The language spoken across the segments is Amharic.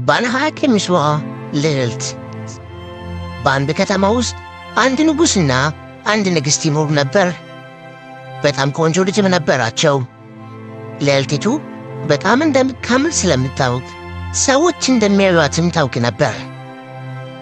ባለ 20 ቀሚሷ ልዕልት። በአንድ ከተማ ውስጥ አንድ ንጉሥና አንድ ንግሥት ይኖሩ ነበር። በጣም ቆንጆ ልጅም ነበራቸው። ልዕልቲቱ በጣም እንደምታምር ስለምታውቅ ሰዎች እንደሚያዩአትም ታውቅ ነበር።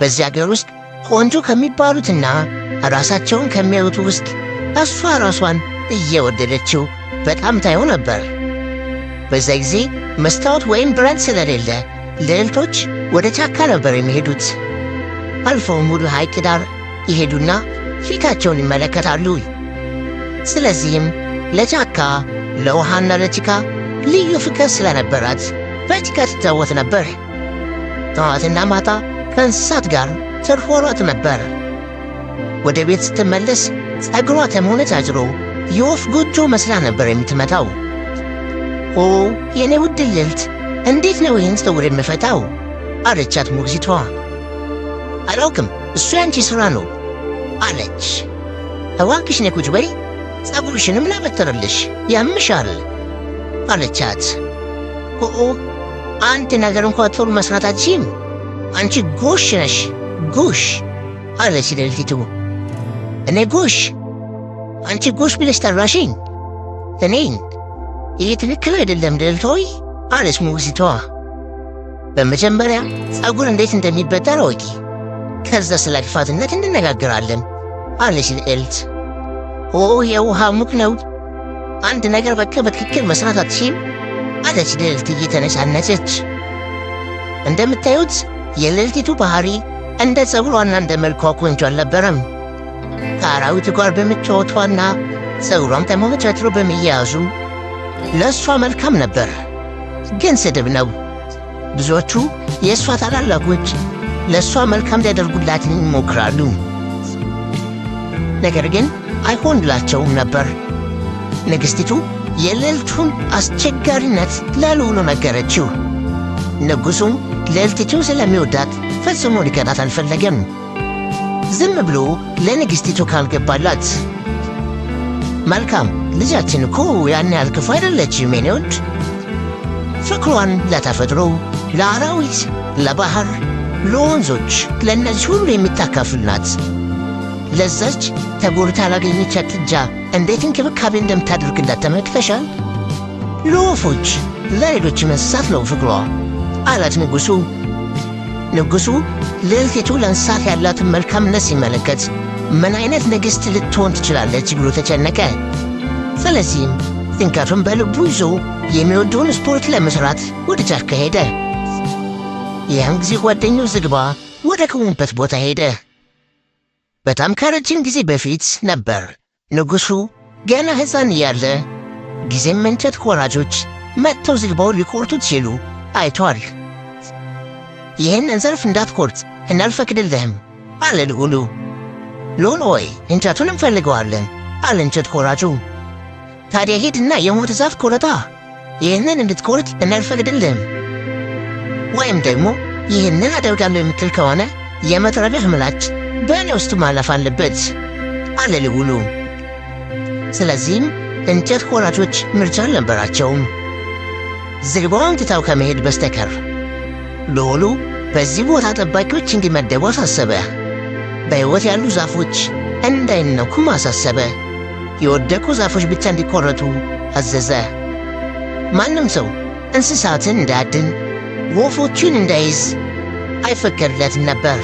በዚህ አገር ውስጥ ቆንጆ ከሚባሉትና ራሳቸውን ከሚያዩት ውስጥ እሷ ራሷን እየወደደችው በጣም ታየው ነበር። በዛ ጊዜ መስታወት ወይም ብረት ስለሌለ ልዕልቶች ወደ ጫካ ነበር የሚሄዱት። አልፈውም ወደ ሐይቅ ዳር ይሄዱና ፊታቸውን ይመለከታሉ። ስለዚህም ለጫካ፣ ለውሃና ለጭቃ ልዩ ፍቅር ስለነበራት በጭቃ ትጫወት ነበር። ጠዋትና ማታ ከእንስሳት ጋር ትሯሯጥ ነበር። ወደ ቤት ስትመለስ ጸጉሯ ተሞነጫጭሮ የወፍ ጎጆ መስላ ነበር የምትመጣው። ኦ የኔ ውድ ልዕልት፣ እንዴት ነው ይህን ፀጉር የምፈታው? አለቻት ሞግዚቷ። አላውቅም፣ እሱ ያንቺ ሥራ ነው አለች። እባክሽ ነይ ቁጭ በይ፣ ጸጉርሽንም ላበጥርልሽ፣ ያምሻል አለቻት። ኦ፣ አንድ ነገር እንኳ ቶሎ መስራት አትችይም፣ አንቺ ጎሽ ነሽ ጎሽ አለች ልዕልቲቱ። እኔ ጎሽ? አንቺ ጎሽ ብለሽ ጠራሽኝ እኔን? ይህ ትክክል አይደለም ልዕልት ሆይ አለች ሞግዚቷ። በመጀመሪያ ጸጉር እንዴት እንደሚበጠር እወቂ፣ ከዛ ስለ ክፋትነት እንነጋገራለን አለች ልዕልት። ኦ የውሃ ሙቅ ነው፣ አንድ ነገር በቃ በትክክል መስራት አትችይም አለች ልዕልት እየተነጫነጨች። እንደምታዩት የልዕልቲቱ ባህሪ እንደ ጸጉሯና እንደ መልኳ ቆንጆ አልነበረም። ከአራዊቱ ጋር በመጫወቷና ጸጉሯም ተሞነጫጭሮ በመያያዙ ለእሷ መልካም ነበር፣ ግን ስድብ ነው። ብዙዎቹ የእሷ ታላላቆች ለእሷ መልካም ሊያደርጉላት ይሞክራሉ። ነገር ግን አይሆንላቸውም ነበር። ንግሥቲቱ የልዕልቱን አስቸጋሪነት ለልዑሉ ነገረችው። ንጉሡም ልዕልቲቱን ስለሚወዳት ፈጽሞ ሊከዳት አልፈለገም። ዝም ብሎ ለንግሥቲቱ ካልገባላት፣ መልካም ልጃችን እኮ ያን ያህል ክፉ አይደለችም የኔ ውድ፣ ፍቅሯን ለተፈጥሮ፣ ለአራዊት፣ ለባህር፣ ለወንዞች፣ ለእነዚህ ሁሉ የምታካፍል ናት። ለዛች ተጎድታ ላገኘቻት ጥጃ እንዴት እንክብካቤ እንደምታደርግላት ተመልክተሻል? ለወፎች፣ ለሌሎችም እንስሳት ነው ፍቅሯ አላት ንጉሡ። ንጉሡ ልዕልቲቱ ለእንስሳት ያላትን መልካምነት ሲመለከት ምን አይነት ንግሥት ልትሆን ትችላለች ብሎ ተጨነቀ። ስለዚህም ጭንቀቱን በልቡ ይዞ የሚወደውን ስፖርት ለመስራት ወደ ጫካ ሄደ። ያን ጊዜ ጓደኛው ዝግባ ወደ ቆሙበት ቦታ ሄደ። በጣም ከረጅም ጊዜ በፊት ነበር። ንጉሡ ገና ሕፃን እያለ ጊዜም እንጨት ቆራጮች መጥተው ዝግባውን ሊቆርጡት ሲሉ አይቷል። ይህንን ዘርፍ እንዳትቆርጥ እናልፈቅድልህም አለ ልዑሉ። ልዑል ሆይ፣ እንጨቱን እንፈልገዋለን አለ እንጨት ቆራጩ። ታዲያ ሂድና የሞተ ዛፍ ቁረጣ፣ ይህንን እንድትቆርጥ እናልፈቅድልህም። ወይም ደግሞ ይህንን አደርጋለሁ የምትል ከሆነ የመጥረቢያህ ምላጭ በእኔ ውስጥ ማለፍ አለበት አለ ልዑሉ። ስለዚህም እንጨት ቆራጮች ምርጫ አልነበራቸውም ዝግባውን ትተው ከመሄድ በስተቀር። ልዑሉ በዚህ ቦታ ጠባቂዎች እንዲመደቡ አሳሰበ። በሕይወት ያሉ ዛፎች እንዳይነኩም አሳሰበ። የወደቁ ዛፎች ብቻ እንዲቆረጡ አዘዘ። ማንም ሰው እንስሳትን እንዳያድን፣ ወፎችን እንዳይዝ አይፈቀድለትም ነበር።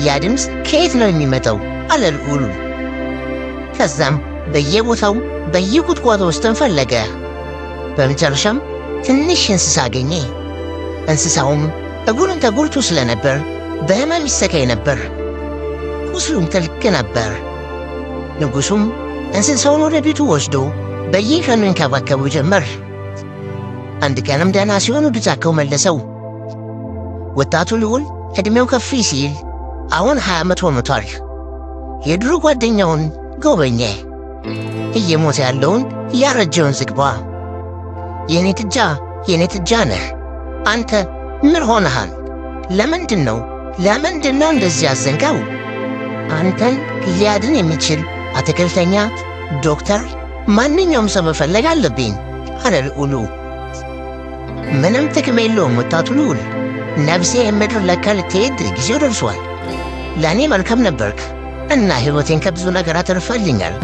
ያ ድምፅ ከየት ነው የሚመጣው? አለ ልዑሉ። ከዛም በየቦታው በየቁጥቋጦ ውስጥም ፈለገ። በመጨረሻም ትንሽ እንስሳ አገኘ። እንስሳውም እግሩን ተጎድቶ ስለነበር በሕመም ይሰቃይ ነበር። ቁስሉም ጥልቅ ነበር። ንጉሡም እንስሳውን ወደ ቤቱ ወስዶ በየቀኑ ይንከባከቡ ጀመር። አንድ ቀንም ደህና ሲሆን ወደ ጫካው መለሰው። ወጣቱ ልዑል ዕድሜው ከፍ ሲል አሁን 20 ዓመት ሆኖታል። የድሮ ጓደኛውን ጎበኘ። እየሞተ ያለውን ያረጀውን ዝግባ። የኔ ጥጃ፣ የኔ ጥጃ ነህ አንተ፣ ምን ሆነሃል? ለምንድን ነው እንደዚህ ያዘንከው? አንተን ሊያድን የሚችል አትክልተኛ፣ ዶክተር፣ ማንኛውም ሰው መፈለግ አለብኝ አለ ልዑሉ። ምንም ጥቅም የለውም ወጣቱ ልዑል፣ ነፍሴ የምድር ለካ ልትሄድ ጊዜው ደርሷል። ለእኔ መልካም ነበርክ እና ሕይወቴን ከብዙ ነገር አተርፈልኛል።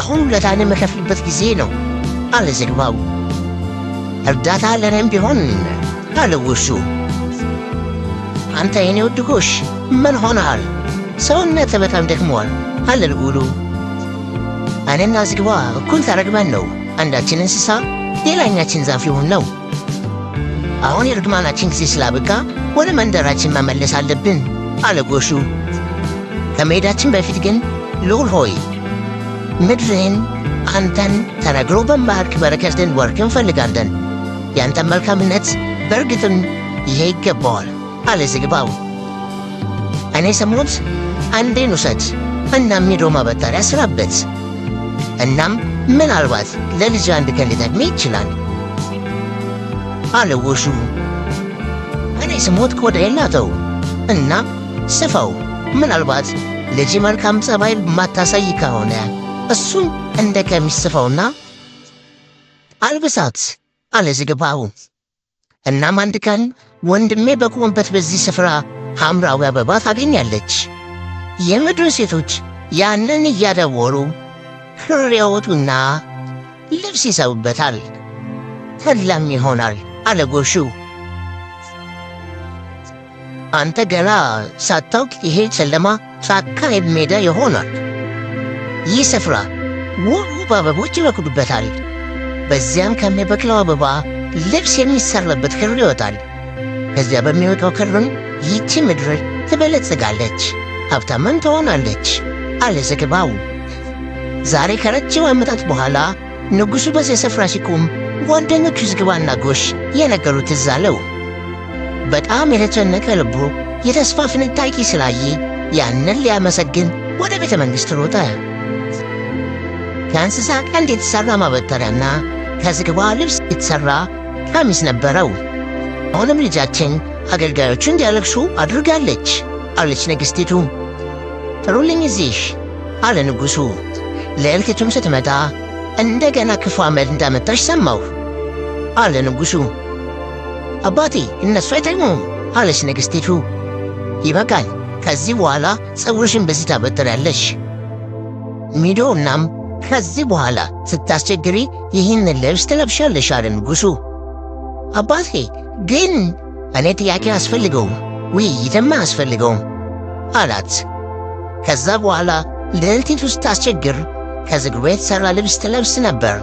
አሁን ውለታን የምከፍልበት ጊዜ ነው አለ ዝግባው። እርዳታ ለእኔም ቢሆን አለ ውሹ። አንተ የኔ ውድ ጎሽ ምን ሆነሃል? ሰውነትህ በጣም ደክሟል አለ ልዑሉ። እኔና ዝግባ እኩል ተረግመን ነው። አንዳችን እንስሳ ሌላኛችን ዛፍ ይሁን ነው። አሁን የርግማናችን ጊዜ ስላበቃ ወደ መንደራችን መመለስ አለብን አለ ጎሹ። ከመሄዳችን በፊት ግን ልዑል ሆይ ምድርህን አንተን ተነግሮ በማያልቅ በረከት ልንወርቅ እንፈልጋለን። ያንተን መልካምነት በእርግጥም ይሄ ይገባዋል አለ ዝግባው። እኔ ስሞት አንዴን ውሰድ እናም ሄዶ ማበጠሪያ ስራበት። እናም ምናልባት ለልጅ አንድ ቀን ሊጠቅም ይችላል አለ ጎሹ። እኔ ስሞት ቆዳዬን ላጠው እና ስፋው። ምናልባት ልጅ መልካም ጸባይ ማታሳይ ከሆነ እሱን እንደ ቀሚስ ስፋውና አልብሳት አለ ዝግባው። እናም አንድ ቀን ወንድሜ በቆመበት በዚህ ስፍራ ሐምራዊ አበባ ታገኛለች። የምድር ሴቶች ያንን እያደወሩ ክር ያወጡና ልብስ ይሰቡበታል፣ ተድላም ይሆናል አለ ጎሹ። አንተ ገና ሳታውቅ ይሄ ጨለማ ጫካ ሜዳ ይሆናል። ይህ ስፍራ ውብ አበቦች ይበቅሉበታል። በዚያም ከሚበቅለው አበባ ልብስ የሚሰራበት ክር ይወጣል። ከዚያ በሚወጣው ክርም ይህቺ ምድር ትበለጽጋለች፣ ሀብታምም ትሆናለች አለ ዝግባው። ዛሬ ከረጅም ዓመታት በኋላ ንጉሡ በዚያ ስፍራ ሲቆም ጓደኞቹ ዝግባና ጎሽ የነገሩት ትዝ አለው። በጣም የተጨነቀ ልቡ የተስፋ ፍንጣቂ ስላየ ያንን ሊያመሰግን ወደ ቤተ መንግሥት ሮጠ። ከእንስሳ ቀንድ የተሠራ ማበጠሪያና ከዝግባ ልብስ የተሠራ ቀሚስ ነበረው። አሁንም ልጃችን አገልጋዮቹ እንዲያለቅሱ አድርጋለች አለች ንግሥቲቱ። ጥሩልኝ እዚህ አለ ንጉሡ። ልዕልቲቱም ስትመጣ እንደገና ክፉ አመል እንዳመጣሽ ሰማሁ አለ ንጉሡ። አባቴ እነሱ አይጠቅሙም አለች ንግሥቲቱ። ይበቃል፣ ከዚህ በኋላ ፀጉርሽን በዚህ ታበጥሪያለሽ። ሚዶ እናም ከዚህ በኋላ ስታስቸግሪ ይህን ልብስ ትለብሻለሽ አለ ንጉሡ። አባቴ ግን እኔ ጥያቄ አያስፈልገውም፣ ውይይትም አያስፈልገውም አላት። ከዛ በኋላ ልዕልቲቱ ስታስቸግር ከዝግባ የተሠራ ልብስ ትለብስ ነበር።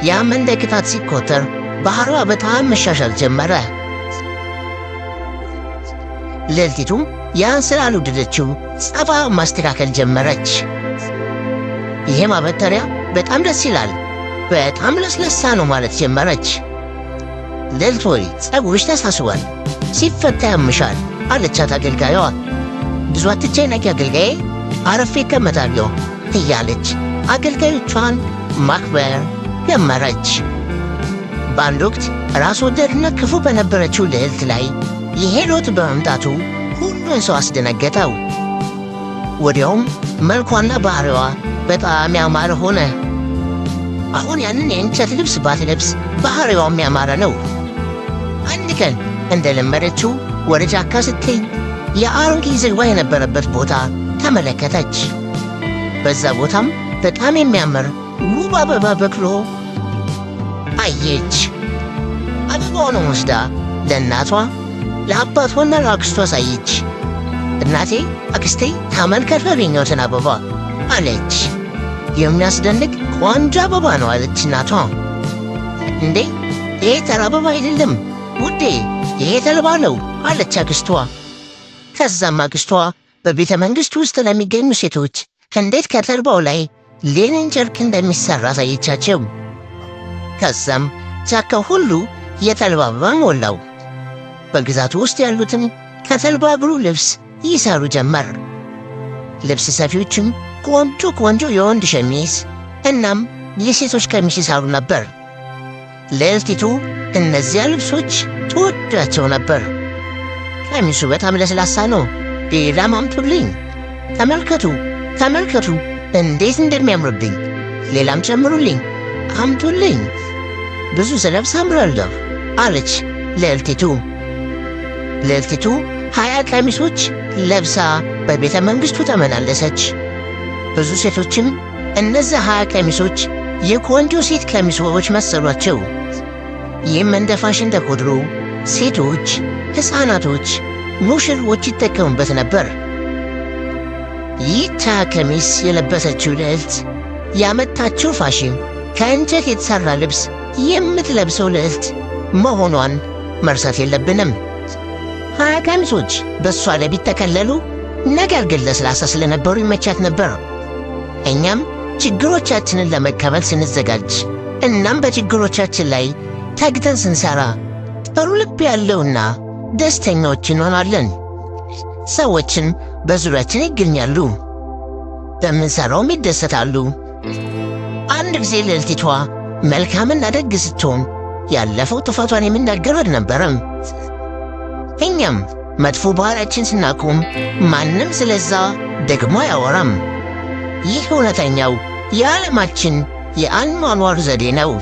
ያም እንደ ቅጣት ሲቆጠር ባህሪዋ በጣም መሻሻል ጀመረ። ልዕልቲቱም ያን ስላልወደደችው ጸባዩን ማስተካከል ጀመረች። ይሄ ማበጠሪያ በጣም ደስ ይላል፣ በጣም ለስለሳ ነው ማለት ጀመረች። ልዕልት ሆይ ፀጉርሽ ተሳስቧል፣ ሲፈታ ያምሻል አለቻት አገልጋዩዋ። ብዙ አትጨነቂ አገልጋዬ፣ አረፌ እቀመጣለሁ እያለች አገልጋዮቿን ማክበር ጀመረች። በአንድ ወቅት ራስ ወዳድና ክፉ በነበረችው ልዕልት ላይ ይሄ ለውጥ በመምጣቱ ሁሉን ሰው አስደነገጠው። ወዲያውም መልኳና ባህሪዋ በጣም ያማረ ሆነ። አሁን ያንን የእንጨት ልብስ ባትለብስ ባህሪዋም ያማረ ነው። አንድ ቀን እንደለመደችው ወደ ጫካ ስትሄድ የአሮጌ ዝግባ የነበረበት ቦታ ተመለከተች። በዛ ቦታም በጣም የሚያምር ውብ አበባ በቅሎ አየች። አበባውን ወስዳ ለእናቷ ለአባቷና ለአክስቷ አሳየች። እናቴ፣ አክስቴ ተመልከቱ ያገኘሁትን አበባ አለች። የሚያስደንቅ ቆንጆ አበባ ነው አለች እናቷ። እንዴ ይሄ ተራ አበባ አይደለም ውዴ፣ ይሄ ተልባ ነው አለች አክስቷ። ከዛም አክስቷ በቤተ መንግሥት ውስጥ ለሚገኙ ሴቶች እንዴት ከተልባው ላይ linen ጨርቅ እንደሚሠራ አሳየቻቸው። ከዛም ጫካው ሁሉ የተልባ አበባ ሞላው። በግዛቱ ውስጥ ያሉትም ከተልባ እግሩ ልብስ ይሰሩ ጀመር። ልብስ ሰፊዎችም ቆንጆ ቆንጆ የወንድ ሸሚዝ እናም የሴቶች ቀሚስ ይሰሩ ነበር። ልዕልቲቱ እነዚያ ልብሶች ትወዳቸው ነበር። ቀሚሱ በጣም ለስላሳ ነው፣ ሌላም አምጡልኝ። ተመልከቱ ተመልከቱ እንዴት እንደሚያምርብኝ፣ ሌላም ጨምሩልኝ፣ አምጡልኝ፣ ብዙ ስለብስ አምራለሁ አለች ልዕልቲቱ። ልዕልቲቱ 20 ቀሚሶች ለብሳ በቤተ መንግሥቱ ተመላለሰች። ብዙ ሴቶችም እነዚያ 20 ቀሚሶች የቆንጆ ሴት ቀሚሶች መሰሏቸው። ይህም እንደ ፋሽን ተቆጥሮ ሴቶች፣ ሕፃናቶች፣ ሙሽሮች ይጠቀሙበት ነበር። ይህች ቀሚስ የለበሰችው ልዕልት ያመጣችው ፋሽን ከእንጨት የተሠራ ልብስ የምትለብሰው ልዕልት መሆኗን መርሳት የለብንም። 20 ቀሚሶች በእሷ ላይ ቢጠቀለሉ ነገር ግን ለስላሳ ስለነበሩ ይመቻት ነበር። እኛም ችግሮቻችንን ለመቀበል ስንዘጋጅ እናም በችግሮቻችን ላይ ተግተን ስንሠራ ጥሩ ልብ ያለውና ደስተኞች እንሆናለን። ሰዎችን በዙሪያችን ይገኛሉ፣ በምንሠራውም ይደሰታሉ። አንድ ጊዜ ልዕልቲቷ መልካምና ደግ ስትሆን ያለፈው ጥፋቷን የሚናገር አልነበረም። እኛም መጥፎ ባህሪያችን ስናቆም ማንም ስለዛ ደግሞ አያወራም። ይህ እውነተኛው የዓለማችን የአኗኗር ዘዴ ነው።